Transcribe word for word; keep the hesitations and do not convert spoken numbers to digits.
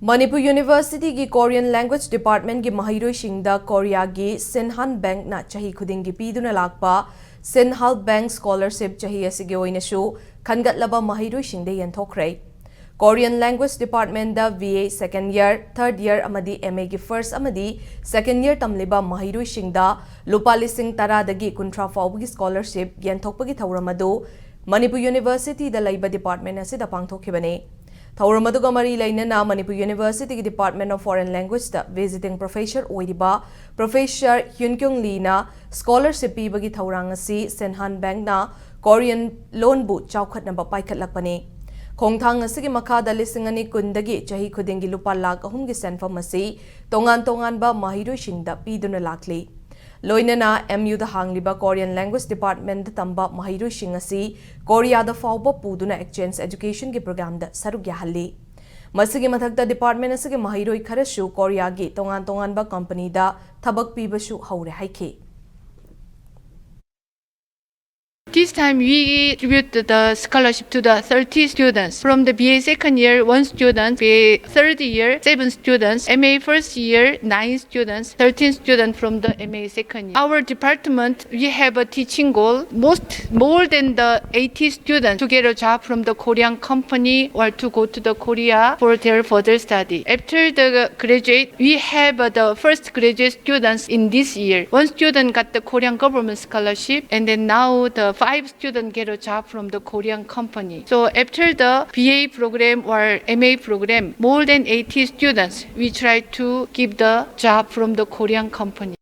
ꯃꯅꯤꯄꯨꯔ ꯌꯨꯅꯤꯚꯔꯁꯤꯇꯤꯒꯤ Korean Language Departmentꯀꯤ ꯃꯍꯩꯔꯣꯏꯁꯤꯡꯗ ꯀꯣꯔꯤꯌꯥꯒꯤ ꯁꯤꯟꯍꯥꯟ ꯕꯦꯡꯛꯅ ꯆꯍꯤ ꯈꯨꯗꯤꯡꯒꯤ ꯄꯤꯗꯨꯅ ꯂꯥꯛꯄ ꯁꯤꯟꯍꯥꯜ ꯕꯦꯡꯛ ꯁ꯭ꯀꯣꯂꯔꯁꯤꯞ ꯆꯍꯤ ꯑꯁꯤꯒꯤ ꯑꯣꯏꯅꯁꯨ ꯈꯟꯒꯠꯂꯕ ꯃꯍꯩꯔꯣꯏꯁꯤꯡꯗ ꯌꯦꯟꯊꯣꯛꯈ꯭ꯔꯦ꯫ Korean Language Departmentꯗ B A second year, third year ꯑꯃꯗꯤ M Aꯒꯤ first ꯑꯃꯗꯤ second year ꯇꯝꯂꯤꯕ ꯃꯍꯩꯔꯣꯏꯁꯤꯡꯗ ꯂꯨꯄꯥ ꯂꯤꯁꯤꯡ ꯇꯔꯥꯗꯒꯤ ꯀꯨꯟꯊ꯭ꯔꯥ ꯐꯥꯎꯕꯒꯤ ꯁ꯭ꯀꯣꯂꯔꯁꯤꯞ ꯌꯦꯟꯊꯣꯛꯄꯒꯤ ꯊꯧꯔꯝ ꯑꯗꯨ ꯃꯅꯤꯄꯨꯔ ꯌꯨꯅꯤꯚꯔꯁꯤꯇꯤꯗ ꯂꯩꯕ ꯗꯤꯄꯥꯔꯠꯃꯦꯟꯠ ꯑꯁꯤꯗ ꯄꯥꯡꯊꯣꯛꯈꯤꯕꯅꯤ꯫ ꯊꯧꯔꯝ ꯑꯗꯨꯒ ꯃꯔꯤ ꯂꯩꯅꯅ ꯃꯅꯤꯄꯨꯔ ꯌꯨꯅꯤꯚꯔꯁꯤꯇꯤꯒꯤ Department of Foreign Languageꯇ visiting professor ꯑꯣꯏꯔꯤꯕ Professor Hyun Kyung Leeꯅ ꯁ꯭ꯀꯣꯂꯔꯁꯤꯞ ꯄꯤꯕꯒꯤ ꯊꯧꯔꯥꯡ ꯑꯁꯤ ꯁꯤꯟꯍꯥꯟ ꯕꯦꯡꯛꯅ ꯀꯣꯔꯤꯌꯟ ꯂꯣꯟꯕꯨ ꯆꯥꯎꯈꯠꯅꯕ ꯄꯥꯏꯈꯠꯂꯛꯄꯅꯤ꯫ ꯈꯣꯡꯊꯥꯡ ꯑꯁꯤꯒꯤ ꯃꯈꯥꯗ ꯂꯤꯁꯤꯡ ꯑꯅꯤ ꯀꯨꯟꯗꯒꯤ ꯆꯍꯤ ꯈꯨꯗꯤꯡꯒꯤ ꯂꯨꯄꯥ ꯂꯥꯈ ꯑꯍꯨꯝꯒꯤ ꯁꯦꯟꯐꯝ ꯑꯁꯤ ꯇꯣꯉꯥꯟ ꯇꯣꯉꯥꯟꯕ ꯃꯍꯩꯔꯣꯏꯁꯤꯡꯗ ꯄꯤꯗꯨꯅ ꯂꯥꯛꯂꯤ꯫ ꯂꯣꯏꯅꯅ M Uꯗ ꯍꯥꯡꯂꯤꯕ Korean Language Departmentꯇ ꯇꯝꯕ ꯃꯍꯩꯔꯣꯏꯁꯤꯡ ꯑꯁꯤ ꯀꯣꯔꯤꯌꯥꯗ ꯐꯥꯎꯕ ꯄꯨꯗꯨꯅ exchange educationꯒꯤ programꯗ ꯁꯔꯨꯛ ꯌꯥꯍꯜꯂꯤ꯫ ꯃꯁꯤꯒꯤ ꯃꯊꯛꯇ ꯗꯤꯄꯥꯔꯠꯃꯦꯟ ꯑꯁꯤꯒꯤ ꯃꯍꯩꯔꯣꯏ ꯈꯔꯁꯨ ꯀꯣꯔꯤꯌꯥꯒꯤ ꯇꯣꯉꯥꯟ ꯇꯣꯉꯥꯟꯕ ꯀꯝꯄꯅꯤꯗ ꯊꯕꯛ ꯄꯤꯕꯁꯨ ꯍꯧꯔꯦ ꯍꯥꯏꯈꯤ꯫ This time we distribute the scholarship to the thirty students. From the B A second year, one student, B A third year, seven students, M A first year, nine students, thirteen students from the M A second year. Our department, we have a teaching goal. Most, more than the eighty students to get a job from the Korean company or to go to the Korea for their further study. After the graduate, we have uh, the first graduate students in this year. One student got the Korean government scholarship, and then now the five students get a job from the Korean company. So after the B A program or M A program, more than eighty students, we try to give the job from the Korean company.